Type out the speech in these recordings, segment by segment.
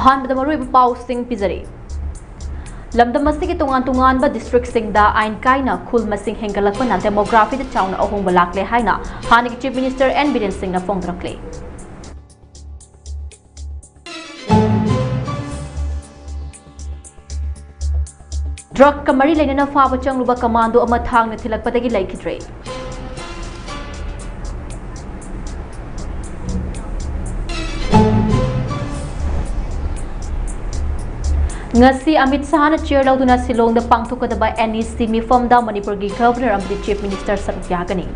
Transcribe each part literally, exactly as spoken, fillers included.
ꯑꯍꯥꯟꯕꯗ ꯃꯔꯨꯑꯣꯏꯕ ꯄꯥꯎꯁꯤꯡ ꯄꯤꯖꯔꯤ꯫ ꯂꯝꯗꯝ ꯑꯁꯤꯒꯤ ꯇꯣꯉꯥꯟ ꯇꯣꯉꯥꯟꯕ districtꯁꯤꯡꯗ ꯑꯥꯏꯟ ꯀꯥꯏꯅ ꯈꯨꯜ ꯃꯁꯤꯡ ꯍꯦꯟꯒꯠꯂꯛꯄꯅ demographyꯗ ꯆꯥꯎꯅ ꯑꯍꯣꯡꯕ ꯂꯥꯛꯂꯦ ꯍꯥꯏꯅ ꯍꯥꯟꯅꯒꯤ Chief Minister N ꯕꯤꯔꯦꯟ ꯁꯤꯡꯅ ꯐꯣꯡꯗꯣꯔꯛꯂꯤ꯫ Drugꯀ ꯃꯔꯤ ꯂꯩꯅꯅ ꯐꯥꯕ ꯆꯪꯂꯨꯕ commando ꯑꯃ ꯊꯥꯡꯅ ꯊꯤꯜꯂꯛꯄꯗꯒꯤ ꯂꯩꯈꯤꯗ꯭ꯔꯦ꯫ ꯉꯁꯤ ꯑꯃꯤꯠ ꯁꯍꯥꯅ chair ꯂꯧꯗꯨꯅ ꯁꯤꯂꯣꯡꯗ ꯄꯥꯡꯊꯣꯛꯀꯗꯕ NEC ꯃꯤꯐꯝꯗ ꯃꯅꯤꯄꯨꯔꯒꯤ Governor ꯑꯃꯗꯤ Chief Minister ꯁꯔꯨꯛ ꯌꯥꯒꯅꯤ꯫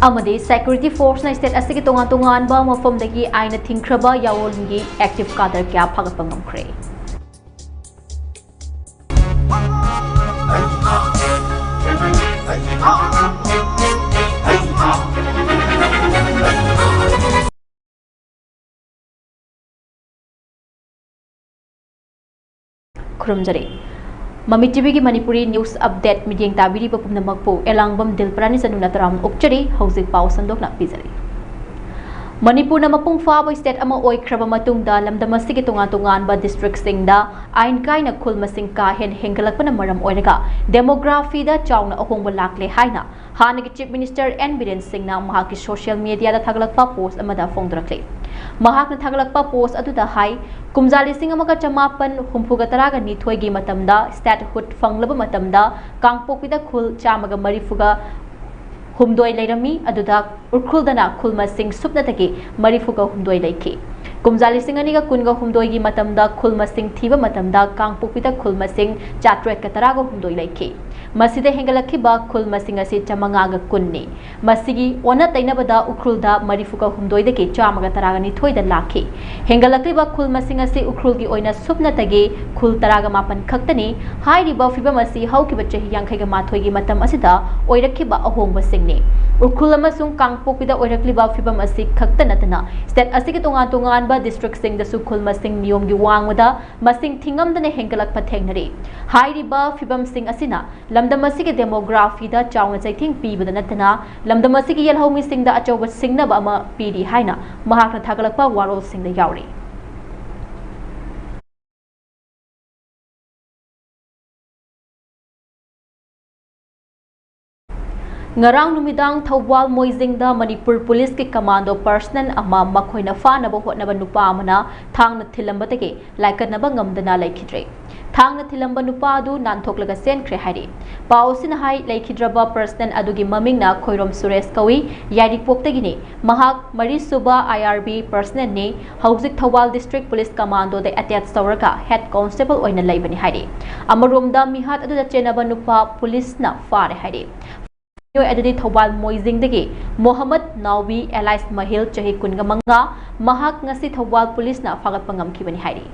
ꯑꯃꯗꯤ security forceꯅ state ꯑꯁꯤꯒꯤ ꯇꯣꯉꯥꯟ ꯇꯣꯉꯥꯟꯕ ꯃꯐꯝꯗꯒꯤ ꯑꯥꯏꯟꯅ ꯊꯤꯡꯈ꯭ꯔꯕ ꯌꯥꯑꯣꯟꯒꯤ active cadre ꯀꯌꯥ ꯐꯥꯒꯠꯄ ꯉꯝꯈ꯭ꯔꯦ꯫ ꯈꯨꯔꯨꯝꯖꯔꯤ꯫ ꯃꯃꯤ TVꯒꯤ ꯃꯅꯤꯄꯨꯔꯤ news update ꯃꯤꯠꯌꯦꯡ ꯇꯥꯕꯤꯔꯤꯕ ꯄꯨꯝꯅꯃꯛꯄꯨ ꯑꯦꯂꯥꯡꯕꯝ ꯗꯤꯜꯄꯔꯥꯅꯤ ꯆꯅꯨꯅ ꯇꯔꯥꯝꯅ ꯑꯣꯛꯆꯔꯤ꯫ ꯍꯧꯖꯤꯛ ꯄꯥꯎ ꯁꯟꯗꯣꯛꯅ ꯄꯤꯖꯔꯤ꯫ ꯃꯅꯤꯄꯨꯔꯅ ꯃꯄꯨꯡ ꯐꯥꯕ state ꯑꯃ ꯑꯣꯏꯈ꯭ꯔꯕ ꯃꯇꯨꯡꯗ ꯂꯝꯗꯝ ꯑꯁꯤꯒꯤ ꯇꯣꯉꯥꯟ ꯇꯣꯉꯥꯟꯕ districtꯁꯤꯡꯗ ꯑꯥꯏꯟ ꯀꯥꯏꯅ ꯈꯨꯜ ꯃꯁꯤꯡ ꯀꯥ ꯍꯦꯟꯅ ꯍꯦꯟꯒꯠꯂꯛꯄꯅ ꯃꯔꯝ ꯑꯣꯏꯔꯒ demographyꯗ ꯆꯥꯎꯅ ꯑꯍꯣꯡꯕ ꯂꯥꯛꯂꯦ ꯍꯥꯏꯅ ꯍꯥꯟꯅꯒꯤ Chief Minister N ꯕꯤꯔꯦꯟ ꯁꯤꯡꯅ ꯃꯍꯥꯛꯀꯤ social mediaꯗ ꯊꯥꯒꯠꯂꯛꯄ post ꯑꯃꯗ ꯐꯣꯡꯗꯣꯔꯛꯂꯤ꯫ ꯃꯍꯥꯛꯅ ꯊꯥꯒꯠꯂꯛꯄ post ꯑꯗꯨꯗ ꯍꯥꯏ, ꯀꯨꯝꯖꯥ ꯂꯤꯁꯤꯡ ꯑꯃꯒ ꯆꯃꯥꯄꯟ ꯍꯨꯝꯐꯨꯒ ꯇꯔꯥꯒ ꯅꯤꯊꯣꯏꯒꯤ ꯃꯇꯝꯗ statehood ꯐꯪꯂꯕ ꯃꯇꯝꯗ ꯀꯥꯡꯄꯣꯛꯄꯤꯗ ꯈꯨꯜ ꯆꯥꯝꯃꯒ ꯃꯔꯤꯐꯨꯒ ꯍꯨꯝꯗꯣꯏ ꯂꯩꯔꯝꯃꯤ, ꯑꯗꯨꯗ ꯎꯈ꯭ꯔꯨꯜꯗꯅ ꯈꯨꯜ ꯃꯁꯤꯡ ꯁꯨꯞꯅꯇꯒꯤ ꯃꯔꯤꯐꯨꯒ ꯍꯨꯝꯗꯣꯏ ꯂꯩꯈꯤ꯫ ꯀꯨꯝꯖꯥ ꯂꯤꯁꯤꯡ ꯑꯅꯤꯒ ꯀꯨꯟꯒ ꯍꯨꯝꯗꯣꯏꯒꯤ ꯃꯇꯝꯗ ꯈꯨꯜ ꯃꯁꯤꯡ ꯊꯤꯕ ꯃꯇꯝꯗ ꯀꯥꯡꯄꯣꯛꯄꯤꯗ ꯈꯨꯜ ꯃꯁꯤꯡ ꯆꯥꯇ꯭ꯔꯦꯠꯀ ꯇꯔꯥꯒ ꯍꯨꯝꯗꯣꯏ ꯂꯩꯈꯤ꯫ ꯃꯁꯤꯗ ꯍꯦꯟꯒꯠꯂꯛꯈꯤꯕ ꯈꯨꯜ ꯃꯁꯤꯡ ꯑꯁꯤ ꯆꯥꯃꯉꯥꯒ ꯀꯨꯟꯅꯤ꯫ ꯃꯁꯤꯒꯤ ꯑꯣꯟꯅ ꯇꯩꯅꯕꯗ ꯎꯈ꯭ꯔꯨꯜꯗ ꯃꯔꯤꯐꯨꯒ ꯍꯨꯝꯗꯣꯏꯗꯒꯤ ꯆꯥꯝꯃꯒ ꯇꯔꯥꯒ ꯅꯤꯊꯣꯏꯗ ꯂꯥꯛꯈꯤ꯫ ꯍꯦꯟꯒꯠꯂꯛꯂꯤꯕ ꯈꯨꯜ ꯃꯁꯤꯡ ꯑꯁꯤ ꯎꯈ꯭ꯔꯨꯜꯒꯤ ꯑꯣꯏꯅ ꯁꯨꯞꯅꯇꯒꯤ ꯈꯨꯜ ꯇꯔꯥꯒ ꯃꯥꯄꯟ ꯈꯛꯇꯅꯤ꯫ ꯍꯥꯏꯔꯤꯕ ꯐꯤꯚꯝ ꯑꯁꯤ ꯍꯧꯈꯤꯕ ꯆꯍꯤ ꯌꯥꯡꯈꯩꯒ ꯃꯥꯊꯣꯏꯒꯤ ꯃꯇꯝ ꯑꯁꯤꯗ ꯑꯣꯏꯔꯛꯈꯤꯕ ꯑꯍꯣꯡꯕꯁꯤꯡꯅꯤ꯫ ꯎꯈ꯭ꯔꯨꯜ ꯑꯃꯁꯨꯡ ꯀꯥꯡꯄꯣꯛꯄꯤꯗ ꯑꯣꯏꯔꯛꯂꯤꯕ ꯐꯤꯚꯝ ꯑꯁꯤ ꯈꯛꯇ ꯅꯠꯇꯅ state ꯑꯁꯤꯒꯤ ꯇꯣꯉꯥꯟ ꯇꯣꯉꯥꯟꯕ ꯗꯤꯁꯇ꯭ꯔꯤꯛꯁꯤꯡꯗꯁꯨ ꯈꯨꯜ ꯃꯁꯤꯡ ꯅꯤꯌꯣꯝꯒꯤ ꯋꯥꯡꯃꯗ ꯃꯁꯤꯡ ꯊꯤꯉꯝꯗꯅ ꯍꯦꯟꯒꯠꯂꯛꯄ ꯊꯦꯡꯅꯔꯤ꯫ ꯍꯥꯏꯔꯤꯕ ꯐꯤꯕꯝꯁꯤꯡ ꯑꯁꯤꯅ ꯂꯝꯗꯝ ꯑꯁꯤꯒꯤ ꯗꯦꯃꯣꯒ꯭ꯔꯥꯐꯤꯗ ꯆꯥꯎꯅ ꯆꯩꯊꯦꯡ ꯄꯤꯕꯗ ꯅꯠꯇꯅ, ꯂꯝꯗꯝ ꯑꯁꯤꯒꯤ ꯌꯦꯜꯍꯧꯃꯤꯁꯤꯡꯗ ꯑꯆꯧꯕ ꯁꯤꯡꯅꯕ ꯑꯃ ꯄꯤꯔꯤ ꯍꯥꯏꯅ ꯃꯍꯥꯛꯅ ꯊꯥꯒꯠꯂꯛꯄ ꯋꯥꯔꯣꯜꯁꯤꯡꯗ ꯌꯥꯎꯔꯤ꯫ ꯉꯔꯥꯡ ꯅꯨꯃꯤꯗꯥꯡ ꯊꯧꯕꯥꯜ ꯃꯣꯏꯖꯤꯡꯗ ꯃꯅꯤꯄꯨꯔ ꯄꯨꯂꯤꯁꯀꯤ ꯀꯃꯥꯟꯗꯣ ꯄꯔꯁꯅꯦꯜ ꯑꯃ ꯃꯈꯣꯏꯅ ꯐꯥꯅꯕ ꯍꯣꯠꯅꯕ ꯅꯨꯄꯥ ꯑꯃꯅ ꯊꯥꯡꯅ ꯊꯤꯜꯂꯝꯕꯗꯒꯤ ꯂꯥꯏꯀꯠꯅꯕ ꯉꯝꯗꯅ ꯂꯩꯈꯤꯗ꯭ꯔꯦ꯫ ꯊꯥꯡꯅ ꯊꯤꯜꯂꯝꯕ ꯅꯨꯄꯥ ꯑꯗꯨ ꯅꯥꯟꯊꯣꯛꯂꯒ ꯆꯦꯟꯈ꯭ꯔꯦ ꯍꯥꯏꯔꯤ꯫ ꯄꯥꯎ ꯑꯁꯤꯅ ꯍꯥꯏ, ꯂꯩꯈꯤꯗ꯭ꯔꯕ ꯄꯔꯁꯅꯦꯜ ꯑꯗꯨꯒꯤ ꯃꯃꯤꯡꯅ ꯈꯣꯏꯔꯣꯝ ꯁꯨꯔꯦꯁ ꯀꯧꯏ, ꯌꯥꯏꯔꯤꯄꯣꯛꯇꯒꯤꯅꯤ꯫ ꯃꯍꯥꯛ ꯃꯔꯤꯁꯨꯕ ꯑꯥꯏ ꯑꯥꯔ ꯕꯤ ꯄꯔꯁꯅꯦꯜꯅꯤ꯫ ꯍꯧꯖꯤꯛ ꯊꯧꯕꯥꯜ ꯗꯤꯁꯇ꯭ꯔꯤꯛ ꯄꯨꯂꯤꯁ ꯀꯃꯥꯟꯗꯣꯗ ꯑꯦꯇꯦꯆ ꯇꯧꯔꯒ ꯍꯦꯗ ꯀꯣꯟꯁꯇꯦꯕꯜ ꯑꯣꯏꯅ ꯂꯩꯕꯅꯤ ꯍꯥꯏꯔꯤ꯫ ꯑꯃꯔꯣꯝꯗ, ꯃꯤꯍꯥꯠ ꯑꯗꯨꯗ ꯆꯦꯟꯅꯕ ꯅꯨꯄꯥ ꯄꯨꯂꯤꯁꯅ ꯐꯥꯔꯦ ꯍꯥꯏꯔꯤ꯫ ꯃꯤꯑꯣꯏ ꯑꯗꯨꯗꯤ ꯊꯧꯕꯥꯜ ꯃꯣꯏꯖꯤꯡꯗꯒꯤ ꯃꯣꯍꯝꯃꯗ ꯅꯥꯎꯕꯤ ꯑꯦꯂꯥꯏꯁ ꯃꯍꯤꯜ, ꯆꯍꯤ ꯀꯨꯟꯒ ꯃꯉꯥ, ꯃꯍꯥꯛ ꯉꯁꯤ ꯊꯧꯕꯥꯜ ꯄꯨꯂꯤꯁꯅ ꯐꯥꯒꯠꯄ ꯉꯝꯈꯤꯕꯅꯤ ꯍꯥꯏꯔꯤ꯫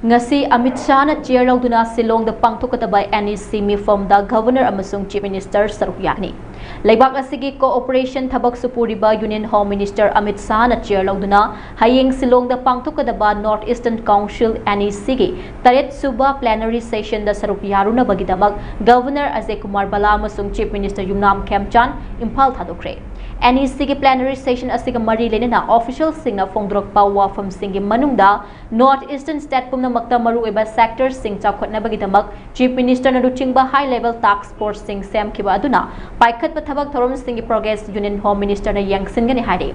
ꯉꯁꯤ ꯑꯃꯤꯠ ꯁꯥꯍꯅ ꯆꯤꯌꯔ ꯂꯧꯗꯨꯅ ꯁꯤꯂꯣꯡꯗ ꯄꯥꯡꯊꯣꯛꯀꯗꯕ ꯑꯦꯟ ꯏ ꯁꯤ ꯃꯤꯐꯝꯗ ꯒꯚꯔꯅꯔ ꯑꯃꯁꯨꯡ ꯆꯤꯐ ꯃꯤꯅꯤꯁꯇꯔ ꯁꯔꯨꯛ ꯌꯥꯒꯅꯤ꯫ ꯂꯩꯕꯥꯛ ꯑꯁꯤꯒꯤ ꯀꯣꯑꯣꯄꯔꯦꯁꯟ ꯊꯕꯛ ꯁꯨꯄꯨꯔꯤꯕ ꯌꯨꯅꯤꯌꯟ ꯍꯣꯝ ꯃꯤꯅꯤꯁꯇꯔ ꯑꯃꯤꯠ ꯁꯥꯍꯅ ꯆꯤꯌꯔ ꯂꯧꯗꯨꯅ ꯍꯌꯦꯡ ꯁꯤꯂꯣꯡꯗ ꯄꯥꯡꯊꯣꯛꯀꯗꯕ north eastern council, N E ꯁꯤꯒꯤ ꯇꯔꯦꯠ ꯁꯨꯕ ꯄ꯭ꯂꯦꯅꯔꯤ ꯁꯦꯁꯟꯗ ꯁꯔꯨꯛ ꯌꯥꯔꯨꯅꯕꯒꯤꯗꯃꯛ ꯒꯚꯔꯅꯔ ꯑꯖꯌ ꯀꯨꯃꯥꯔ ꯚꯜꯂꯥ ꯑꯃꯁꯨꯡ ꯆꯤꯐ ꯃꯤꯅꯤꯁꯇꯔ ꯌꯨꯝꯅꯥꯝ ꯈꯦꯝꯆꯥꯟ ꯏꯝꯐꯥꯜ ꯊꯥꯗꯣꯛꯈ꯭ꯔꯦ꯫ ꯑꯦꯟ ꯏ ꯁꯤꯒꯤ ꯄ꯭ꯂꯦꯅꯔꯤ ꯁꯦꯁꯟ ꯑꯁꯤꯒ ꯃꯔꯤ ꯂꯩꯅꯅ ꯑꯣꯐꯤꯁꯤꯌꯦꯜꯁꯤꯡꯅ ꯐꯣꯡꯗꯣꯔꯛꯄ ꯋꯥꯐꯝꯁꯤꯡꯒꯤ ꯃꯅꯨꯡꯗ ꯅꯣꯔꯠ ꯏꯁꯇꯔꯟ ꯁ꯭ꯇꯦꯠ ꯄꯨꯝꯅꯃꯛꯇ ꯃꯔꯨꯑꯣꯏꯕ ꯁꯦꯛꯇꯔꯁꯤꯡ ꯆꯥꯎꯈꯠꯅꯕꯒꯤꯗꯃꯛ ꯆꯤꯐ ꯃꯤꯅꯤꯁꯇꯔꯅ ꯂꯨꯆꯤꯡꯕ ꯍꯥꯏ ꯂꯦꯚꯦꯜ ꯇꯥꯛꯁ ꯐꯣꯔꯁꯁꯤꯡ ꯁꯦꯝꯈꯤꯕ ꯑꯗꯨꯅ ꯄꯥꯏꯈꯠꯄ ꯊꯕꯛ ꯊꯧꯔꯝꯁꯤꯡꯒꯤ ꯄ꯭ꯔꯣꯒ꯭ꯔꯦꯁ ꯌꯨꯅꯤꯌꯟ ꯍꯣꯝ ꯃꯤꯅꯤꯁꯇꯔꯅ ꯌꯦꯡꯁꯤꯟꯒꯅꯤ ꯍꯥꯏꯔꯤ꯫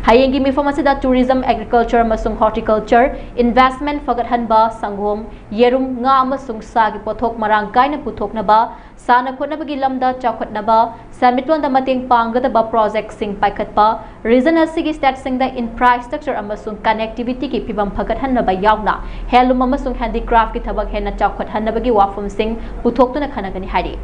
ꯍꯌꯦꯡꯒꯤ ꯃꯤꯐꯝ ꯑꯁꯤꯗ ꯇꯨꯔꯤꯖꯝ, ꯑꯦꯒ꯭ꯔꯤꯀꯜꯆꯔ ꯑꯃꯁꯨꯡ ꯍꯣꯔꯇꯤꯀꯜꯆꯔ, ꯏꯟꯚꯦꯁꯠꯃꯦꯟꯠ ꯐꯒꯠꯍꯟꯕ, ꯁꯪꯒꯣꯝ, ꯌꯦꯔꯨꯝ, ꯉꯥ ꯑꯃꯁꯨꯡ ꯁꯥꯒꯤ ꯄꯣꯠꯊꯣꯛ ꯃꯔꯥꯡ ꯀꯥꯏꯅ ꯄꯨꯊꯣꯛꯅꯕ, ꯁꯥꯟꯅ ꯈꯣꯠꯅꯕꯒꯤ ꯂꯝꯗ ꯆꯥꯎꯈꯠꯅꯕ, ꯁꯦꯟꯃꯤꯠꯂꯣꯟꯗ ꯃꯇꯦꯡ ꯄꯥꯡꯒꯗꯕ ꯄ꯭ꯔꯣꯖꯦꯛ ꯁꯤꯡ ꯄꯥꯏꯈꯠꯄ, ꯔꯤꯖꯟ ꯑꯁꯤꯒꯤ ꯁ꯭ꯇꯦꯠꯁꯤꯡꯗ ꯏꯟꯐ꯭ꯔꯥꯁ꯭ꯇ꯭ꯔꯛꯆꯔ ꯑꯃꯁꯨꯡ ꯀꯅꯦꯛꯇꯤꯚꯤꯇꯤꯒꯤ ꯐꯤꯕꯝ ꯐꯒꯠꯍꯟꯅꯕ ꯌꯥꯎꯅ ꯍꯦꯟꯂꯨꯝ ꯑꯃꯁꯨꯡ ꯍꯦꯟꯗꯤꯀ꯭ꯔꯥꯐꯀꯤ ꯊꯕꯛ ꯍꯦꯟꯅ ꯆꯥꯎꯈꯠꯍꯟꯅꯕꯒꯤ ꯋꯥꯐꯝꯁꯤꯡ ꯄꯨꯊꯣꯛꯇꯨꯅ ꯈꯟꯅꯒꯅꯤ ꯍꯥꯏꯔꯤ꯫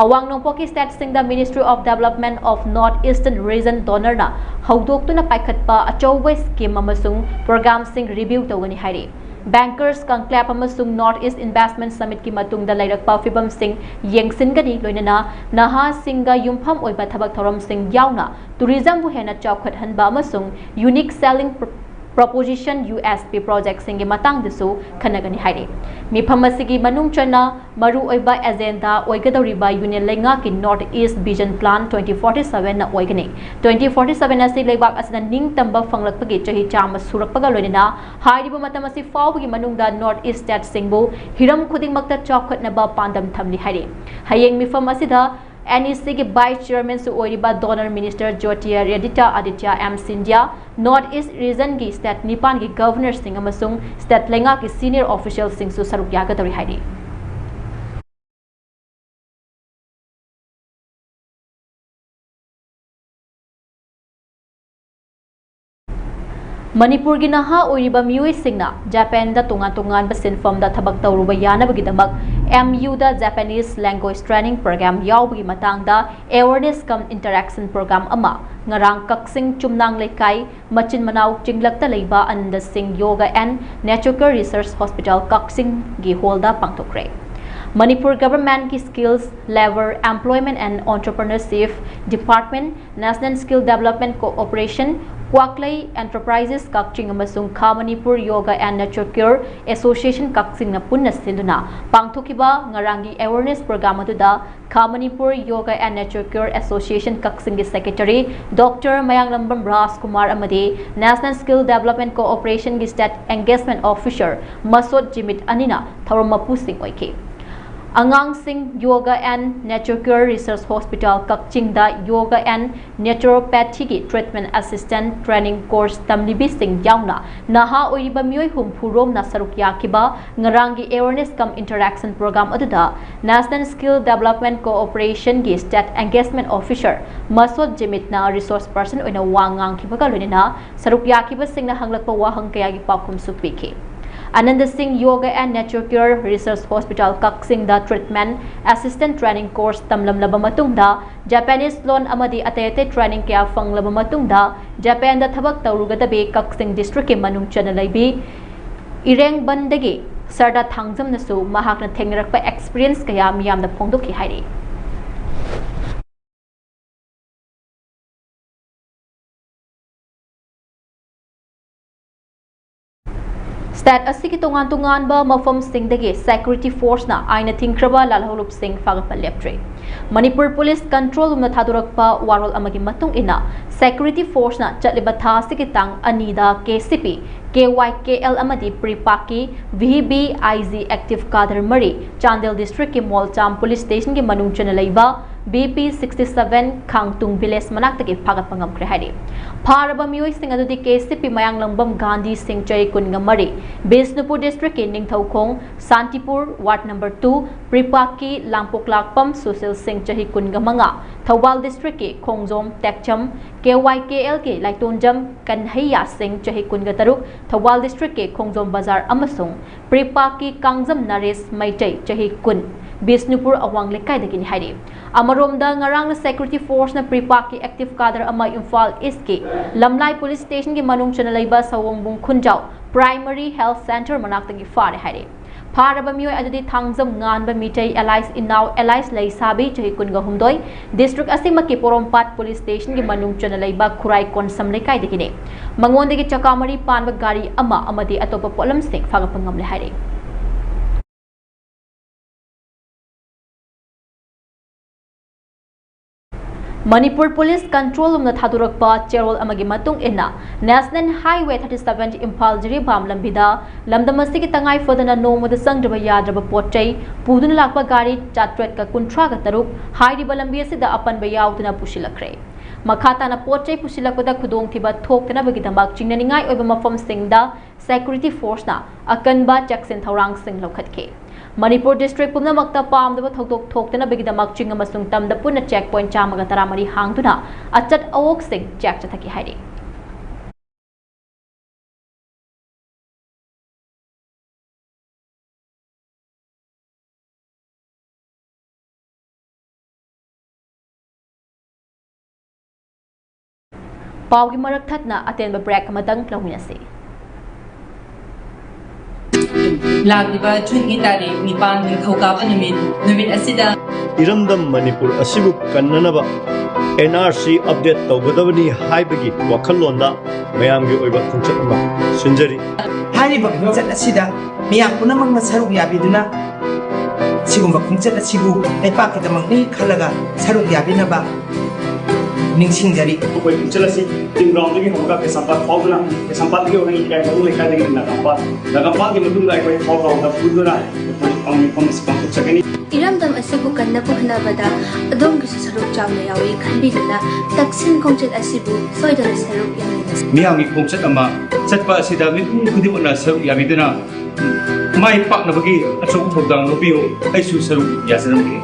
ꯑꯋꯥꯡ ꯅꯣꯡꯄꯣꯛꯀꯤ ꯁ꯭ꯇꯦꯠꯁꯤꯡꯗ Ministry of Development of North Eastern Region DoNERꯅ ꯍꯧꯗꯣꯛꯇꯨꯅ ꯄꯥꯏꯈꯠꯄ ꯑꯆꯧꯕ ꯁ꯭ꯀꯤꯝ ꯑꯃꯁꯨꯡ ꯄ꯭ꯔꯣꯒ꯭ꯔꯥꯝꯁꯤꯡ ꯔꯤꯚꯤꯌꯨ ꯇꯧꯒꯅꯤ ꯍꯥꯏꯔꯤ꯫ ꯕꯦꯡꯀꯔꯁ ꯀꯟꯀ꯭ꯂꯦꯕ ꯑꯃꯁꯨꯡ North East Investment Summitꯀꯤ ꯃꯇꯨꯡꯗ ꯂꯩꯔꯛꯄ ꯐꯤꯕꯝꯁꯤꯡ ꯌꯦꯡꯁꯤꯟꯒꯅꯤ, ꯂꯣꯏꯅꯅ ꯅꯍꯥꯁꯤꯡꯒ ꯌꯨꯝꯐꯝ ꯑꯣꯏꯕ ꯊꯕꯛ ꯊꯧꯔꯝꯁꯤꯡ ꯌꯥꯎꯅ ꯇꯨꯔꯤꯖꯝꯕꯨ ꯍꯦꯟꯅ ꯆꯥꯎꯈꯠꯍꯟꯕ ꯑꯃꯁꯨꯡ Unique Selling Proposition, U S P, ꯄ꯭ꯔꯣꯖꯦꯛꯁꯤꯡꯒꯤ ꯃꯇꯥꯡꯗꯁꯨ ꯈꯟꯅꯒꯅꯤ ꯍꯥꯏꯔꯤ꯫ ꯃꯤꯐꯝ ꯑꯁꯤꯒꯤ ꯃꯅꯨꯡ ꯆꯟꯅ ꯃꯔꯨꯑꯣꯏꯕ ꯑꯦꯖꯦꯟꯗꯥ ꯑꯣꯏꯒꯗꯧꯔꯤꯕ ꯌꯨꯅꯤꯌꯟ ꯂꯩꯉꯥꯛꯀꯤ North East Vision Plan twenty forty-sevenꯅ ꯑꯣꯏꯒꯅꯤ꯫ Twenty forty-seven ꯑꯁꯤ ꯂꯩꯕꯥꯛ ꯑꯁꯤꯅ ꯅꯤꯡꯇꯝꯕ ꯐꯪꯂꯛꯄꯒꯤ ꯆꯍꯤ ꯆꯥꯝꯃ ꯁꯨꯔꯛꯄꯒ ꯂꯣꯏꯅꯅ ꯍꯥꯏꯔꯤꯕ ꯃꯇꯝ ꯑꯁꯤ ꯐꯥꯎꯕꯒꯤ ꯃꯅꯨꯡꯗ North East ꯁ꯭ꯇꯦꯠꯁꯤꯡꯕꯨ ꯍꯤꯔꯝ ꯈꯨꯗꯤꯡꯃꯛꯇ ꯆꯥꯎꯈꯠꯅꯕ ꯄꯥꯟꯗꯝ ꯊꯝꯂꯤ ꯍꯥꯏꯔꯤ꯫ ꯍꯌꯦꯡ ꯃꯤꯐꯝ ꯑꯁꯤꯗ N E Cꯒꯤ ꯚꯥꯏꯁ ꯆꯤꯌꯔꯃꯦꯟꯁꯨ ꯑꯣꯏꯔꯤꯕ DoNER minister Jyotiraditya Aditya M Scindia, North East Regionꯒꯤ ꯁ꯭ꯇꯦꯠ ꯅꯤꯄꯥꯟꯒꯤ ꯒꯚꯔꯅꯔꯁꯤꯡ ꯑꯃꯁꯨꯡ ꯁ꯭ꯇꯦꯠ ꯂꯩꯉꯥꯛꯀꯤ ꯁꯤꯅꯤꯌꯔ ꯑꯣꯐꯤꯁꯤꯌꯦꯜꯁꯤꯡꯁꯨ ꯁꯔꯨꯛ ꯌꯥꯒꯗꯧꯔꯤ ꯍꯥꯏꯔꯤ꯫ ꯃꯅꯤꯄꯨꯔꯒꯤ ꯅꯍꯥ ꯑꯣꯏꯔꯤꯕ ꯃꯤꯑꯣꯏꯁꯤꯡꯅ ꯖꯄꯥꯟꯗ ꯇꯣꯉꯥꯟ ꯇꯣꯉꯥꯟꯕ ꯁꯤꯟꯐꯝꯗ ꯊꯕꯛ ꯇꯧꯔꯨꯕ ꯌꯥꯅꯕꯒꯤꯗꯃꯛ M Uꯗ Japanese Language Training Program ꯌꯥꯎꯕꯒꯤ ꯃꯇꯥꯡꯗ awareness cum interaction program ꯑꯃ ꯉꯔꯥꯡ ꯀꯛꯆꯤꯡ ꯆꯨꯝꯅꯥꯡ ꯂꯩꯀꯥꯏ ꯃꯆꯤꯟ ꯃꯅꯥꯎ ꯆꯤꯡꯂꯛꯇ ꯂꯩꯕ ꯑꯅꯟꯗ ꯁꯤꯡ Yoga and Nature Care Research Hospital ꯀꯛꯆꯤꯡꯒꯤ ꯍꯣꯜꯗ ꯄꯥꯡꯊꯣꯛꯈ꯭ꯔꯦ꯫ Manipur ꯒꯚꯔꯟꯃꯦꯟꯠꯀꯤ Skills, Labour, Employment and Entrepreneurship Department, National Skill Development Corporation, ꯀ꯭ꯋꯥꯛꯂꯩ Enterprises ꯀꯛꯆꯤꯡ ꯑꯃꯁꯨꯡ ꯈꯥ Manipur Yoga and Nature Care Association ꯀꯛꯆꯤꯡꯅ ꯄꯨꯟꯅ ꯁꯤꯟꯗꯨꯅ ꯄꯥꯡꯊꯣꯛꯈꯤꯕ ꯉꯔꯥꯡꯒꯤ awareness program ꯑꯗꯨꯗ ꯈꯥ Manipur Yoga and Nature Care Association ꯀꯛꯆꯤꯡꯒꯤ secretary Doctor ꯃꯌꯥꯡꯂꯝꯕꯝ ꯔꯥꯖꯀꯨꯃꯥꯔ ꯑꯃꯗꯤ National Skill Development Corporationꯒꯤ State Engagement Officer ꯃꯁꯣꯠ ꯖꯤꯃꯤꯠ ꯑꯅꯤꯅ ꯊꯧꯔꯝ ꯃꯄꯨꯁꯤꯡ ꯑꯣꯏꯈꯤ꯫ ꯑꯉꯥꯡꯁꯤꯡ Yoga and Nature Cure Research Hospital ꯀꯛꯆꯤꯡꯗ Yoga and Naturopathyꯒꯤ Treatment Assistant Training Course ꯇꯝꯂꯤꯕꯤꯁꯤꯡ ꯌꯥꯎꯅ ꯅꯍꯥ ꯑꯣꯏꯔꯤꯕ ꯃꯤꯑꯣꯏ ꯍꯨꯝꯐꯨ ꯔꯣꯝꯅ ꯁꯔꯨꯛ ꯌꯥꯈꯤꯕ ꯉꯔꯥꯡꯒꯤ Awareness cum Interaction Program ꯑꯗꯨꯗ National Skill Development Corporationꯒꯤ State Engagement Officer ꯃꯁꯣꯠ ꯖꯤꯃꯤꯠꯅ resource person ꯑꯣꯏꯅ ꯋꯥ ꯉꯥꯡꯈꯤꯕꯒ ꯂꯣꯏꯅꯅ ꯁꯔꯨꯛ ꯌꯥꯈꯤꯕꯁꯤꯡꯅ ꯍꯪꯂꯛꯄ ꯋꯥꯍꯪ ꯀꯌꯥꯒꯤ ꯄꯥꯎꯈꯨꯝꯁꯨ ꯄꯤꯈꯤ꯫ ꯑꯅꯟꯗ ꯁꯤꯡ Yoga and Nature Cure Research Hospital ꯀꯛꯆꯤꯡꯗ Treatment Assistant Training Course ꯇꯝꯂꯝꯂꯕ ꯃꯇꯨꯡꯗ Japanese ꯂꯣꯟ ꯑꯃꯗꯤ ꯑꯇꯩ ꯑꯇꯩ training ꯀꯌꯥ ꯐꯪꯂꯕ ꯃꯇꯨꯡꯗ ꯖꯄꯥꯟꯗ ꯊꯕꯛ ꯇꯧꯔꯨꯒꯗꯕꯤ ꯀꯛꯆꯤꯡ districtꯀꯤ ꯃꯅꯨꯡ ꯆꯟꯅ ꯂꯩꯕꯤ ꯏꯔꯦꯡꯕꯟꯗꯒꯤ ꯁꯔꯗꯥ ꯊꯥꯡꯖꯝꯅꯁꯨ ꯃꯍꯥꯛꯅ ꯊꯦꯡꯅꯔꯛꯄ experience ꯀꯌꯥ ꯃꯤꯌꯥꯝꯗ ꯐꯣꯡꯗꯣꯛꯈꯤ ꯍꯥꯏꯔꯤ꯫ State ꯑꯁꯤꯒꯤ ꯇꯣꯉꯥꯟ ꯇꯣꯉꯥꯟꯕ ꯃꯐꯝꯁꯤꯡꯗꯒꯤ security forceꯅ ꯑꯥꯏꯟꯅ ꯊꯤꯡꯈ꯭ꯔꯕ ꯂꯥꯜꯍꯧꯂꯨꯞꯁꯤꯡ ꯐꯥꯒꯠꯄ ꯂꯦꯞꯇ꯭ꯔꯤ꯫ ꯃꯅꯤꯄꯨꯔ police control roomꯅ ꯊꯥꯗꯣꯔꯛꯄ ꯋꯥꯔꯣꯜ ꯑꯃꯒꯤ ꯃꯇꯨꯡ ꯏꯟꯅ, security forceꯅ ꯆꯠꯂꯤꯕ ꯊꯥ ꯑꯁꯤꯒꯤ ꯇꯥꯡ ꯑꯅꯤꯗ KCP, KYKL ꯑꯃꯗꯤ PREPAKꯀꯤ VBIG active cadre ꯃꯔꯤ ꯆꯥꯟꯗꯦꯜ districtꯀꯤ ꯃꯣꯜꯆꯥꯝ police stationꯒꯤ ꯃꯅꯨꯡ ꯆꯟꯅ ꯂꯩꯕ BP sixty seven ꯈꯥꯡꯇꯨꯡ village ꯃꯅꯥꯛꯇꯒꯤ ꯐꯥꯒꯠꯄ ꯉꯝꯈ꯭ꯔꯦ ꯍꯥꯏꯔꯤ꯫ ꯐꯥꯔꯕ ꯃꯤꯑꯣꯏꯁꯤꯡ ꯑꯗꯨꯗꯤ KCP ꯃꯌꯥꯡꯂꯪꯕꯝ ꯒꯥꯟꯙꯤ ꯁꯤꯡ ꯆꯍꯤ ꯀꯨꯟꯒ ꯃꯔꯤ, Bishnupur districtꯀꯤ Ningthoukhong ꯁꯥꯟꯇꯤꯄꯨꯔ ward number two, PREPAKꯀꯤ ꯂꯥꯡꯄꯣꯛꯂꯥꯛꯄꯝ ꯁꯨꯁꯤꯜ ꯁꯤꯡ ꯆꯍꯤ ꯀꯨꯟꯒ ꯃꯉꯥ, ꯊꯧꯕꯥꯜ districtꯀꯤ ꯈꯣꯡꯖꯣꯝ ꯇꯦꯛꯆꯝ, KYKLꯒꯤ ꯂꯥꯏꯇꯣꯟꯖꯝ ꯀꯟꯍꯩꯌꯥ ꯁꯤꯡ ꯆꯍꯤ ꯀꯨꯟꯒ ꯇꯔꯨꯛ, ꯊꯧꯕꯥꯜ districtꯀꯤ ꯈꯣꯡꯖꯣꯝ ꯕꯖꯥꯔ ꯑꯃꯁꯨꯡ PREPAKꯀꯤ ꯀꯥꯡꯖꯝ ꯅꯔꯦꯁ ꯃꯩꯇꯩ ꯆꯍꯤ ꯀꯨꯟ, ꯕꯤꯁꯅꯨꯄꯨꯔ ꯑꯋꯥꯡ ꯂꯩꯀꯥꯏꯗꯒꯤꯅꯤ ꯍꯥꯏꯔꯤ꯫ ꯑꯃꯔꯣꯝꯗ ꯉꯔꯥꯡꯅ security forceꯅ PREPAKꯀꯤ active cadre ꯑꯃ ꯏꯝꯐꯥꯜ Eastꯀꯤ ꯂꯝꯂꯥꯏ police stationꯒꯤ ꯃꯅꯨꯡ ꯆꯟꯅ ꯂꯩꯕ ꯁꯑꯣꯡꯕꯨꯡ ꯈꯨꯟꯖꯥꯎ primary health centre ꯃꯅꯥꯛꯇꯒꯤ ꯐꯥꯔꯦ ꯍꯥꯏꯔꯤ꯫ ꯐꯥꯔꯕ ꯃꯤꯑꯣꯏ ꯑꯗꯨꯗꯤ ꯊꯥꯡꯖꯝ ꯉꯥꯟꯕ ꯃꯤꯇꯩ alias ꯏꯅꯥꯎ alias ꯂꯩꯁꯥꯕꯤ ꯆꯍꯤ ꯀꯨꯟꯒ ꯍꯨꯝꯗꯣꯏ, district ꯑꯁꯤꯃꯛꯀꯤ ꯄꯣꯔꯣꯝꯄꯥꯠ police stationꯒꯤ ꯃꯅꯨꯡ ꯆꯟꯅ ꯂꯩꯕ ꯈꯨꯔꯥꯏ ꯀꯣꯟꯁꯝ ꯂꯩꯀꯥꯏꯗꯒꯤꯅꯤ꯫ ꯃꯉꯣꯟꯗꯒꯤ ꯆꯀꯥ ꯃꯔꯤ ꯄꯥꯟꯕ ꯒꯥꯔꯤ ꯑꯃ ꯑꯃꯗꯤ ꯑꯇꯣꯞꯄ ꯄꯣꯠꯂꯝꯁꯤꯡ ꯐꯥꯒꯠꯄ ꯉꯝꯂꯦ ꯍꯥꯏꯔꯤ꯫ ꯃꯅꯤꯄꯨꯔ ꯄꯨꯂꯤꯁ ꯀꯟꯇ꯭ꯔꯣꯜ ꯔꯨꯝꯅ ꯊꯥꯗꯣꯔꯛꯄ ꯆꯦꯔꯣꯜ ꯑꯃꯒꯤ ꯃꯇꯨꯡ ꯏꯟꯅ, national highway thirty seven Imphal Jiribam ꯂꯝꯕꯤꯗ ꯂꯝꯗꯝ ꯑꯁꯤꯒꯤ ꯇꯉꯥꯏ ꯐꯗꯅ ꯅꯣꯡꯃꯗ ꯆꯪꯗ꯭ꯔꯕ ꯌꯥꯗ꯭ꯔꯕ ꯄꯣꯠ ꯆꯩ ꯄꯨꯗꯨꯅ ꯂꯥꯛꯄ ꯒꯥꯔꯤ ꯆꯥꯇ꯭ꯔꯦꯠꯀ ꯀꯨꯟꯊ꯭ꯔꯥꯒ ꯇꯔꯨꯛ ꯍꯥꯏꯔꯤꯕ ꯂꯝꯕꯤ ꯑꯁꯤꯗ ꯑꯄꯟꯕ ꯌꯥꯎꯗꯨꯅ ꯄꯨꯁꯤꯜꯂꯛꯈ꯭ꯔꯦ꯫ ꯃꯈꯥ ꯇꯥꯅ ꯄꯣꯠ ꯆꯩ ꯄꯨꯁꯤꯜꯂꯛꯄꯗ ꯈꯨꯗꯣꯡꯊꯤꯕ ꯊꯣꯛꯇꯅꯕꯒꯤꯗꯃꯛ ꯆꯤꯡꯅꯅꯤꯡꯉꯥꯏ ꯑꯣꯏꯕ ꯃꯐꯝꯁꯤꯡꯗ ꯁꯦꯀ꯭ꯌꯨꯔꯤꯇꯤ ꯐꯣꯔꯁꯅ ꯑꯀꯟꯕ ꯆꯦꯛꯁꯤꯟ ꯊꯧꯔꯥꯡꯁꯤꯡ ꯂꯧꯈꯠꯈꯤ꯫ ꯃꯅꯤꯄꯨꯔ ꯗꯤꯁꯇ꯭ꯔꯤꯛ ꯄꯨꯝꯅꯃꯛꯇ ꯄꯥꯝꯗꯕ ꯊꯧꯗꯣꯛ ꯊꯣꯛꯇꯅꯕꯒꯤꯗꯃꯛ ꯆꯤꯡ ꯑꯃꯁꯨꯡ ꯇꯝꯗ ꯄꯨꯟꯅ ꯆꯦꯛ ꯄꯣꯏꯟꯠ ꯆꯥꯝꯃꯒ ꯇꯔꯥꯃꯔꯤ ꯍꯥꯡꯗꯨꯅ ꯑꯆꯠ ꯑꯋꯣꯛꯁꯤꯡ ꯆꯦꯛ ꯆꯠꯊꯈꯤ ꯍꯥꯏꯔꯤ꯫ ꯄꯥꯎꯒꯤ ꯃꯔꯛ ꯊꯠꯅ ꯑꯇꯦꯟꯕ ꯕ꯭ꯔꯦꯛ ꯑꯃꯇꯪ ꯂꯧꯃꯤꯟꯅꯁꯤ꯫ ꯂꯥꯛꯂꯤꯕ ꯖꯨꯟꯒꯤ ꯇꯥꯔꯤꯛ ꯅꯤꯄꯥꯟ, ꯅꯤꯡꯊꯧꯀꯥꯕ ꯅꯨꯃꯤꯠ, ꯅꯨꯃꯤꯠ ꯑꯁꯤꯗ ꯏꯔꯝꯗꯝ ꯃꯅꯤꯄꯨꯔ ꯑꯁꯤꯕꯨ ꯀꯟꯅꯅꯕ ꯑꯦꯟ ꯑꯥꯔ ꯁꯤ ꯑꯞꯗꯦꯠ ꯇꯧꯒꯗꯕꯅꯤ ꯍꯥꯏꯕꯒꯤ ꯋꯥꯈꯜꯂꯣꯟꯗ ꯃꯌꯥꯝꯒꯤ ꯑꯣꯏꯕ ꯈꯣꯡꯆꯠ ꯑꯃ ꯁꯤꯟꯖꯔꯤ꯫ ꯍꯥꯏꯔꯤꯕ ꯈꯣꯡꯆꯠ ꯑꯁꯤꯗ ꯃꯤꯌꯥꯝ ꯄꯨꯝꯅꯃꯛꯅ ꯁꯔꯨꯛ ꯌꯥꯕꯤꯗꯨꯅ ꯁꯤꯒꯨꯝꯕ ꯈꯣꯡꯆꯠ ꯑꯁꯤꯕꯨ ꯂꯩꯄꯥꯛꯀꯤꯗꯃꯛꯅꯤ ꯈꯜꯂꯒ ꯁꯔꯨꯛ ꯌꯥꯕꯤꯅꯕ ꯅꯤꯡꯁꯤꯡꯖꯔꯤ꯫ ꯑꯩꯈꯣꯏ ꯈꯣꯡꯆꯠ ꯑꯁꯤ ꯇꯤꯝ ꯒ꯭ꯔꯥꯎꯟꯗꯒꯤ ꯍꯧꯔꯒ ꯀꯩꯁꯥꯝꯄꯥꯠ ꯐꯥꯎꯗꯨꯅ, ꯀꯩꯁꯥꯝꯄꯥꯠꯇꯒꯤ ꯍꯧꯔꯒ ꯂꯩꯀꯥꯏ, ꯃꯔꯨ ꯂꯩꯀꯥꯏꯗꯒꯤ ꯅꯥꯒꯥꯝꯄꯥꯠ, ꯅꯥꯒꯥꯝꯄꯥꯠꯀꯤ ꯃꯇꯨꯡꯗ ꯑꯩꯈꯣꯏ ꯐꯥꯎ ꯒ꯭ꯔꯥꯎꯟꯗ ꯐꯨꯗꯨꯅ ꯑꯩꯈꯣꯏ ꯄꯥꯡ-, ꯃꯤꯐꯝ ꯑꯁꯤ ꯄꯥꯡꯊꯣꯛꯆꯒꯅꯤ꯫ ꯏꯔꯝꯗꯝ ꯑꯁꯤꯕꯨ ꯀꯟꯅꯕ ꯍꯣꯠꯅꯕꯗ ꯑꯗꯣꯝꯒꯤꯁꯨ ꯁꯔꯨꯛ ꯆꯥꯎꯅ ꯌꯥꯎꯏ ꯈꯟꯕꯤꯗꯨꯅ ꯇꯛꯁꯤꯟ ꯈꯣꯡꯆꯠ ꯑꯁꯤꯕꯨ ꯁꯣꯏꯗꯅ ꯁꯔꯨꯛ ꯌꯥꯃꯤꯟꯅꯁꯤ꯫ ꯃꯤꯌꯥꯝꯒꯤ ꯈꯣꯡꯆꯠ ꯑꯃ ꯆꯠꯄ ꯑꯁꯤꯗ ꯃꯤꯄꯨꯝ ꯈꯨꯗꯤꯡꯃꯛꯅ ꯁꯔꯨꯛ ꯌꯥꯕꯤꯗꯨꯅ ꯃꯥꯏ ꯄꯥꯛꯅꯕꯒꯤ ꯑꯆꯧꯕ ꯊꯧꯗꯥꯡ ꯂꯧꯕꯤꯌꯨ꯫ ꯑꯩꯁꯨ ꯁꯔꯨꯛ ꯌꯥꯖꯔꯝꯒꯦ꯫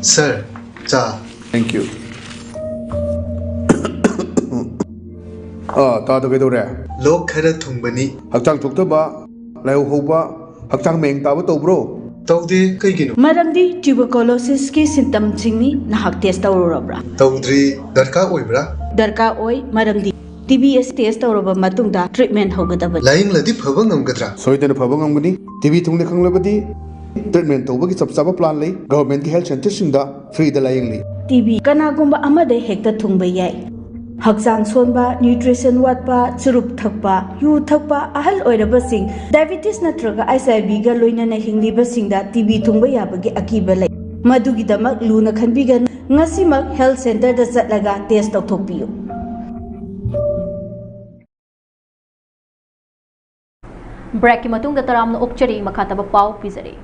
ꯁꯥꯔ, ꯆꯥ꯫ Thank you. ꯑꯥ, ꯇꯥꯗ ꯀꯩꯗꯧꯔꯦ? ꯂꯣꯛ ꯈꯔ ꯊꯨꯡꯕꯅꯤ꯫ ꯍꯛꯆꯥꯡ ꯆꯣꯛꯊꯕ, ꯂꯥꯏꯍꯧ ꯍꯧꯕ, ꯍꯛꯆꯥꯡ ꯃꯌꯦꯡ ꯇꯥꯕ ꯇꯧꯕ꯭ꯔꯣ? ꯇꯧꯗꯦ, ꯀꯩꯒꯤꯅꯣ? ꯃꯔꯝꯗꯤ tuberculosisꯀꯤ symptomꯁꯤꯡꯅꯤ꯫ ꯅꯍꯥꯛ test ꯇꯧꯔꯨꯔꯕ꯭ꯔꯥ? ꯇꯧꯗ꯭ꯔꯤ꯫ ꯗꯔꯀꯥꯔ ꯑꯣꯏꯕ꯭ꯔꯥ? ꯗꯔꯀꯥꯔ ꯑꯣꯏ, ꯃꯔꯝꯗꯤ TB ꯑꯁꯤ test ꯇꯧꯔꯕ ꯃꯇꯨꯡꯗ treatment ꯍꯧꯒꯗꯕꯅꯤ꯫ ꯂꯥꯌꯦꯡꯂꯗꯤ ꯐꯕ ꯉꯝꯒꯗ꯭ꯔꯥ? ꯁꯣꯏꯗꯅ ꯐꯕ ꯉꯝꯒꯅꯤ꯫ TB ꯊꯨꯡꯂꯦ ꯈꯪꯂꯕꯗꯤ treatment ꯇꯧꯕꯒꯤ ꯆꯞ ꯆꯥꯕ plan ꯂꯩ꯫ Governmentꯀꯤ health centreꯁꯤꯡꯗ freeꯗ ꯂꯥꯌꯦꯡꯂꯤ꯫ TB ꯀꯅꯥꯒꯨꯝꯕ ꯑꯃꯗ ꯍꯦꯛꯇ ꯊꯨꯡꯕ ꯌꯥꯏ꯫ ꯍꯛꯆꯥꯡ ꯁꯣꯟꯕ, nutrition ꯋꯥꯠꯄ, ꯆꯨꯔꯨꯞ ꯊꯛꯄ, ꯌꯨ ꯊꯛꯄ, ꯑꯍꯜ ꯑꯣꯏꯔꯕꯁꯤꯡ, diabetes ꯅꯠꯇ꯭ꯔꯒ HIVꯒ ꯂꯣꯏꯅꯅ ꯍꯤꯡꯂꯤꯕꯁꯤꯡꯗ TB ꯊꯨꯡꯕ ꯌꯥꯕꯒꯤ ꯑꯀꯤꯕ ꯂꯩ꯫ ꯃꯗꯨꯒꯤꯗꯃꯛ ꯂꯨꯅ ꯈꯟꯕꯤꯒꯅꯨ꯫ ꯉꯁꯤꯃꯛ health centreꯗ ꯆꯠꯂꯒ test ꯇꯧꯊꯣꯛꯄꯤꯌꯨ꯫ Breakꯀꯤ ꯃꯇꯨꯡꯗ ꯇꯔꯥꯝꯅ ꯑꯣꯛꯆꯔꯤ, ꯃꯈꯥ ꯇꯥꯕ ꯄꯥꯎ ꯄꯤꯖꯔꯤ꯫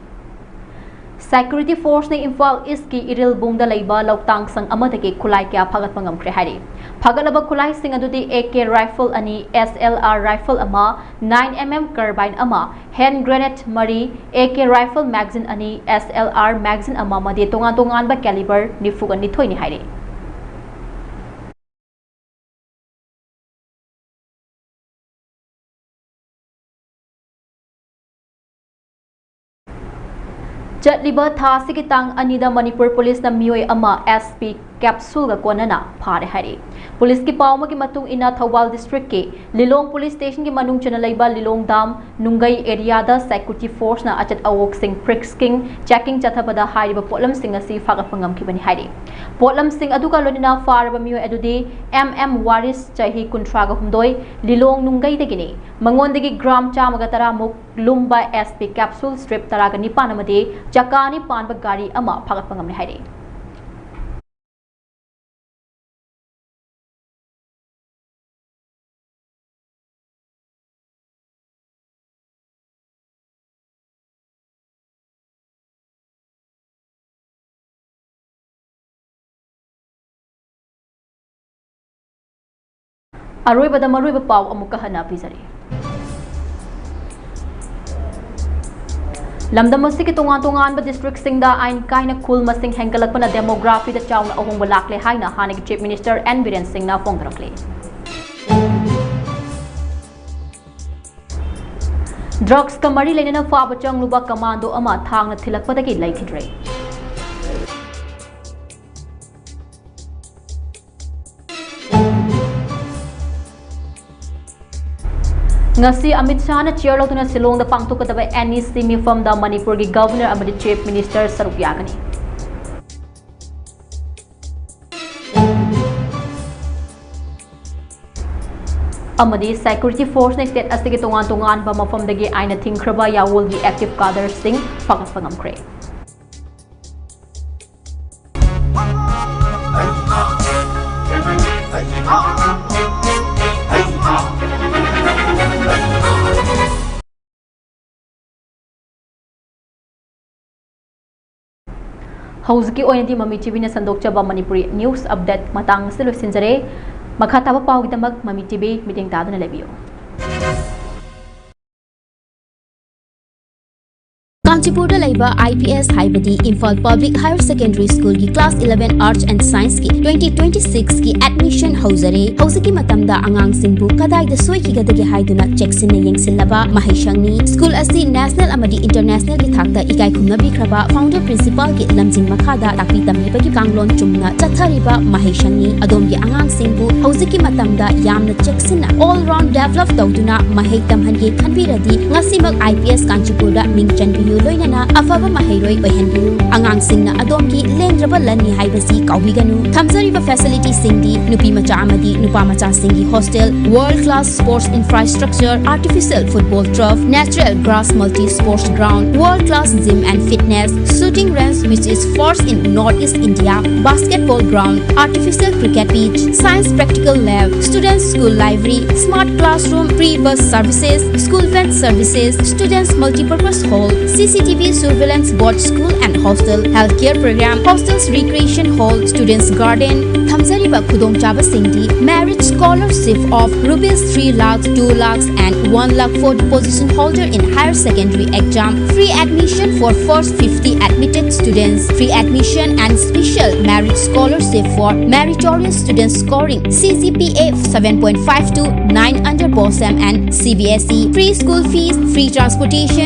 Security forceꯅ ꯏꯝꯐꯥꯜ Eastꯀꯤ ꯏꯔꯤꯜꯕꯨꯡꯗ ꯂꯩꯕ ꯂꯧꯇꯥꯡ ꯁꯪ ꯑꯃꯗꯒꯤ ꯈꯨꯠꯂꯥꯏ ꯀꯌꯥ ꯐꯥꯒꯠꯄ ꯉꯝꯈ꯭ꯔꯦ ꯍꯥꯏꯔꯤ꯫ ꯐꯥꯒꯠꯂꯕ ꯈꯨꯠꯂꯥꯏꯁꯤꯡ ꯑꯗꯨꯗꯤ AK rifle ꯑꯅꯤ, SLR rifle ꯑꯃ, nine MM carbine ꯑꯃ, hand grenade ꯃꯔꯤ, AK rifle magazine ꯑꯅꯤ, SLR magazine ꯑꯃ ꯑꯃꯗꯤ ꯇꯣꯉꯥꯟ ꯇꯣꯉꯥꯟꯕ caliber ꯅꯤꯐꯨꯒ ꯅꯤꯊꯣꯏꯅꯤ ꯍꯥꯏꯔꯤ꯫ ꯆꯠꯂꯤꯕ ꯊꯥ ꯑꯁꯤꯒꯤ ꯇꯥꯡ ꯑꯅꯤꯗ ꯃꯅꯤꯄꯨꯔ ꯄꯨꯂꯤꯁꯅ ꯃꯤꯑꯣꯏ ꯑꯃ SP capsuleꯒ ꯀꯣꯟꯅꯅ ꯐꯥꯔꯦ ꯍꯥꯏꯔꯤ꯫ ꯄꯨꯂꯤꯁꯀꯤ ꯄꯥꯎ ꯑꯃꯒꯤ ꯃꯇꯨꯡ ꯏꯟꯅ, ꯊꯧꯕꯥꯜ districtꯀꯤ ꯂꯤꯂꯣꯡ police stationꯒꯤ ꯃꯅꯨꯡ ꯆꯟꯅ ꯂꯩꯕ ꯂꯤꯂꯣꯡ dam ꯅꯨꯡꯒꯩ areaꯗ security forceꯅ ꯑꯆꯠ ꯑꯋꯣꯛꯁꯤꯡ frisking, checking ꯆꯠꯊꯕꯗ ꯍꯥꯏꯔꯤꯕ ꯄꯣꯠꯂꯝꯁꯤꯡ ꯑꯁꯤ ꯐꯥꯒꯠꯄ ꯉꯝꯈꯤꯕꯅꯤ ꯍꯥꯏꯔꯤ꯫ ꯄꯣꯠꯂꯝꯁꯤꯡ ꯑꯗꯨꯒ ꯂꯣꯏꯅꯅ ꯐꯥꯔꯕ ꯃꯤꯑꯣꯏ ꯑꯗꯨꯗꯤ MM ꯋꯥꯔꯤꯁ, ꯆꯍꯤ ꯀꯨꯟꯊ꯭ꯔꯥꯒ ꯍꯨꯝꯗꯣꯏ, ꯂꯤꯂꯣꯡ ꯅꯨꯡꯒꯩꯗꯒꯤꯅꯤ꯫ ꯃꯉꯣꯟꯗꯒꯤ gram ꯆꯥꯝꯃꯒ ꯇꯔꯥꯃꯨꯛ ꯂꯨꯝꯕ SP capsule strip ꯇꯔꯥꯒ ꯅꯤꯄꯥꯟ ꯑꯃꯗꯤ ꯆꯀꯥ ꯑꯅꯤ ꯄꯥꯟꯕ ꯒꯥꯔꯤ ꯑꯃ ꯐꯥꯒꯠꯄ ꯉꯝꯂꯦ ꯍꯥꯏꯔꯤ꯫ ꯑꯔꯣꯏꯕꯗ ꯃꯔꯨꯑꯣꯏꯕ ꯄꯥꯎ ꯑꯃꯨꯛꯀ ꯍꯟꯅ ꯄꯤꯖꯔꯤ꯫ ꯂꯝꯗꯝ ꯑꯁꯤꯒꯤ ꯇꯣꯉꯥꯟ ꯇꯣꯉꯥꯟꯕ districtꯁꯤꯡꯗ ꯑꯥꯏꯟ ꯀꯥꯏꯅ ꯈꯨꯜ ꯃꯁꯤꯡ ꯍꯦꯟꯒꯠꯂꯛꯄꯅ demographyꯗ ꯆꯥꯎꯅ ꯑꯍꯣꯡꯕ ꯂꯥꯛꯂꯦ ꯍꯥꯏꯅ ꯍꯥꯟꯅꯒꯤ Chief Minister N ꯕꯤꯔꯦꯟ ꯁꯤꯡꯅ ꯐꯣꯡꯗꯣꯔꯛꯂꯤ꯫ Drugsꯀ ꯃꯔꯤ ꯂꯩꯅꯅ ꯐꯥꯕ ꯆꯪꯂꯨꯕ commando ꯑꯃ ꯊꯥꯡꯅ ꯊꯤꯜꯂꯛꯄꯗꯒꯤ ꯂꯩꯈꯤꯗ꯭ꯔꯦ꯫ ꯉꯁꯤ ꯑꯃꯤꯠ ꯁꯥꯍꯅ chair ꯂꯧꯗꯨꯅ ꯁꯤꯂꯣꯡꯗ ꯄꯥꯡꯊꯣꯛꯀꯗꯕ NEC ꯃꯤꯐꯝꯗ ꯃꯅꯤꯄꯨꯔꯒꯤ Governor ꯑꯃꯗꯤ Chief Minister ꯁꯔꯨꯛ ꯌꯥꯒꯅꯤ꯫ ꯑꯃꯗꯤ security forceꯅ state ꯑꯁꯤꯒꯤ ꯇꯣꯉꯥꯟ ꯇꯣꯉꯥꯟꯕ ꯃꯐꯝꯗꯒꯤ ꯑꯥꯏꯟꯅ ꯊꯤꯡꯈ꯭ꯔꯕ ꯌꯥꯋꯣꯜꯒꯤ active cadreꯁꯤꯡ ꯐꯒꯠꯄ ꯉꯝꯈ꯭ꯔꯦ꯫ ꯍꯧꯖꯤꯛꯀꯤ ꯑꯣꯏꯅꯗꯤ ꯃꯃꯤ ꯇꯤꯚꯤꯅ ꯁꯟꯗꯣꯛꯆꯕ ꯃꯅꯤꯄꯨꯔꯤ news update ꯃꯇꯥꯡ ꯑꯁꯤꯗ ꯂꯣꯏꯁꯤꯟꯖꯔꯦ꯫ ꯃꯈꯥ ꯇꯥꯕ ꯄꯥꯎꯒꯤꯗꯃꯛ ꯃꯃꯤ ꯇꯤꯚꯤ ꯃꯤꯠꯌꯦꯡ ꯇꯥꯗꯨꯅ ꯂꯩꯕꯤꯌꯨ꯫ ꯀꯥꯟꯆꯤꯄꯨꯔꯗ ꯂꯩꯕ IPS ꯍꯥꯏꯕꯗꯤ Imphal Public Higher Secondary Schoolꯒꯤ class eleven Arts and Scienceꯀꯤ twenty twenty sixꯀꯤ admission ꯍꯧꯖꯔꯦ꯫ ꯍꯧꯖꯤꯛꯀꯤ ꯃꯇꯝꯗ ꯑꯉꯥꯡꯁꯤꯡꯕꯨ ꯀꯗꯥꯏꯗ ꯁꯣꯏꯈꯤꯒꯗꯒꯦ ꯍꯥꯏꯗꯨꯅ ꯆꯦꯛꯁꯤꯟꯅ ꯌꯦꯡꯁꯤꯜꯂꯕ ꯃꯍꯩꯁꯪꯅꯤ꯫ School ꯑꯁꯤ national ꯑꯃꯗꯤ internationalꯒꯤ ꯊꯥꯛꯇ ꯏꯀꯥꯏ ꯈꯨꯝꯅꯕꯤꯈ꯭ꯔꯕ founder principalꯒꯤ ꯂꯝꯖꯤꯡ ꯃꯈꯥꯗ ꯇꯥꯛꯄꯤ ꯇꯝꯕꯤꯕꯒꯤ ꯀꯥꯡꯂꯣꯟ ꯆꯨꯝꯅ ꯆꯠꯊꯔꯤꯕ ꯃꯍꯩꯁꯪꯅꯤ꯫ ꯑꯗꯣꯝꯒꯤ ꯑꯉꯥꯡꯁꯤꯡꯕꯨ ꯍꯧꯖꯤꯛꯀꯤ ꯃꯇꯝꯗ ꯌꯥꯝꯅ ꯆꯦꯛꯁꯤꯟꯅ all round develop ꯇꯧꯗꯨꯅ ꯃꯍꯩ ꯇꯝꯍꯟꯒꯦ ꯈꯟꯕꯤꯔꯗꯤ ꯉꯁꯤꯃꯛ IPS ꯀꯥꯟꯆꯤꯄꯨꯔꯗ ꯃꯤꯡ ꯆꯟꯕꯤꯌꯨ, ꯂꯣꯏꯅꯅ ꯑꯐꯕ ꯃꯍꯩꯔꯣꯏ ꯑꯣꯏꯍꯟꯕꯤꯌꯨ꯫ ꯑꯉꯥꯡꯁꯤꯡꯅ ꯑꯗꯣꯝꯒꯤ ꯂꯦꯡꯗ꯭ꯔꯕ ꯂꯟꯅꯤ ꯍꯥꯏꯕꯁꯤ ꯀꯥꯎꯕꯤꯒꯅꯨ꯫ ꯊꯝꯖꯔꯤꯕ facilityꯁꯤꯡꯗꯤ ꯅꯨꯄꯤ ꯃꯆꯥ ꯑꯃꯗꯤ ꯅꯨꯄꯥ ꯃꯆꯥꯁꯤꯡꯒꯤ hostel, world class sports infrastructure, artificial football turf, natural grass multi sports ground, world class gym and fitness, shooting range which is first in Northeast India, basketball ground, artificial cricket pitch, science practical lab, students school library, smart classroom, free bus services, school van services, students multipurpose hall, CCTV T V surveillance, board, school and hostel, healthcare program, hostels, recreation hall, students garden, ꯊꯝꯖꯔꯤꯕ ꯈꯨꯗꯣꯡꯆꯥꯕꯁꯤꯡꯗꯤ merit scholarship of rupees three lakh, two lakhs and one lakh for the position holder in higher secondary exam, free admission for first fifty admitted students, free admission and special merit scholarship for meritorious students scoring C G P A seven point five to nine under BOSEM and C B S E, free school fees, free transportation,